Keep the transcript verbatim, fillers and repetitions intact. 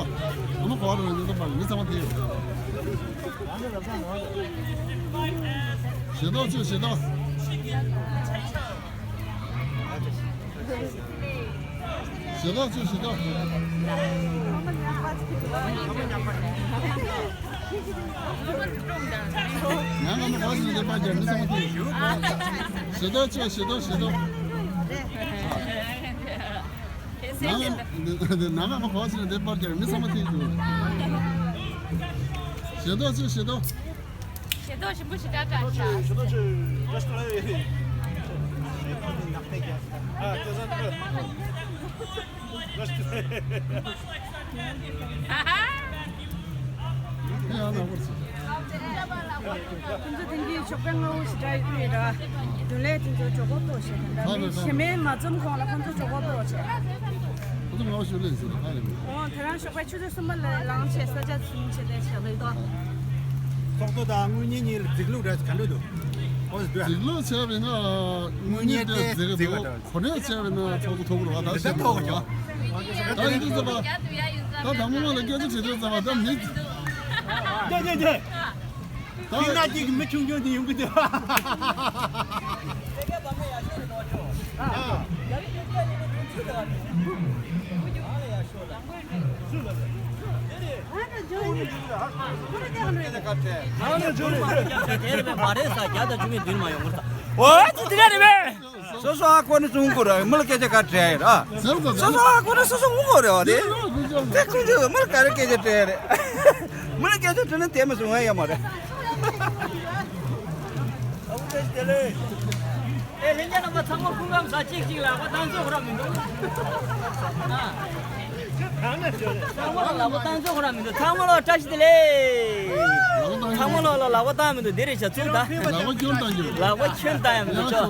ཨ་མ་གོ་བ་རང་ཉིད་དུ་མ་མི་ཚང་མ་དེ་ཡོད། ཞེ་ཏོག་ཚོས་ཞེ་ཏོག་ཞེ་ཏོག་ཚོས་ཞེ་ཏོག་ང་ང་མ་གོ་བ་ཞིག་ལས་པ་རྒྱ་མི་ཚང་མ་དེ་ཡོད། ཞེ་ཏོག་ཚོས་ཞེ་ཏོག་ཞེ་ཏོག་ནང་ནང་མ་གོ་ཞིག་འདེབས་པར་རྒྱལ་མི་ཚང་མ་ཐིག་འདུག་ཞེ་ཏོག་ཅིག་ཞེ་ཏོག་ཞེ་ཏོག་ཞིམ་པོ་ཞེ་དྲག་དྲག་ཤག་ཞེ་ཏོག་ཅིག་ཞེ་ཏོག་ཅིག་ཞེ་ཏོག་ཅིག་ཨ་ཏེ་ས་ཏེ། ཨ་ཧ། ཡང་ན་བར་སོང་། ཁོང་ཚོ་དེང་གི་ཞོགས་པ་སྔ་པོ་ཞེ་དྲག་ཡོད་ར། རྒྱུན་ལས་དེ་ཚོ་གྲོད་ཁོག་ལྟོགས་ཤག་ད་ལྟ་མི་ཞེ་མེད་མ་འཛོམས་གོང་ལ་ཁོང་ཚོ་གྲོད་ཁོག་ལྟོགས་ཤག་ཁོང་ཚོ་སྔ་པོ་ཞིག་ལས་ཟེར་ད་ཧ་ལས་མེད། འོ་དེ་རིང་ཞོགས་པ་ཆུ་ཚོད་གསུམ་པ་ལ་ལངས་བྱས་ས་ཆ་ཚུན་ཆད་དེ་ཞག་ལས་ཏོ། ཚོགས་གཙོ་དང་དངུལ་གཉེར་གཉིས་ལ་རྫིག་ལུགས་རེད་ག་འདྲ་འདུག་ཨོ་ཟེར་དུས། རྫིག་ལུགས་བྱས་པས་ན་དངུལ་གཉེར་དེ་རྫིག་འདུག་གོ་གནས་བྱས་པས་ན་ཚོགས་གཙོ་ཐོབ་རོགས་ད་བཤད་མི་འདུག་ད་ཡིན་དུས་ཙམ་པ། ད་དང་པོ་མ་ལ་སྐད་ཆ་བྱེད་དུས་ཙམ་པ་ད་མི། ད་ཡིན་ན་ཅིག་མི་ཆུང་ཆུང་དེ་ཡོང་གི་འདུག་ཨོ་ཙི་དེ་ག་རེད་པས། སོ་སོ་ཨ་ཁོ་ནི་ཚོང་ཁུར་མི་ལ་སྐད་ཆ་ག་དྲན་ར། སོ་སོ་ཨ་ཁོ་ནི་སོ་སོ་ངུ་གོ་རེ་བ་རེད། དེ་ཁོ་ཚོས་མི་ལ་ག་རེ་སྐད་ཆ་དྲན་རེད། མི་ལ་སྐད་ཆ་དྲན་ན་དེ་མི་སོང་ཡ་མ་རེད། ཨེ་ལྷན་རྒྱས་རྣམ་པ་ཚང་མ་སྐུ་ཁམས་བཟང་། གཅིག་གཅིག་ལག་པ་བཏང་ཚོད་ཁོ་རང་མི་འདུག་ཚང་མ་ལ་ལག་པ་བཏང་ཚོད་ཁོ་རང་མི་འདུག་ཚང་མ་ལ་བཀྲ་ཤིས་བདེ་ལེགས། ཚང་མ་ལ་ལག་པ་བཏང་མི་འདུག་འདི་རེད་བྱ་ཚུལ་ད། ལག་པ་ཁྱོན་བཏང་རྒྱུ། ལག་པ་ཁྱོན་བཏང་ཡ་མི་འདུག་ཅོ།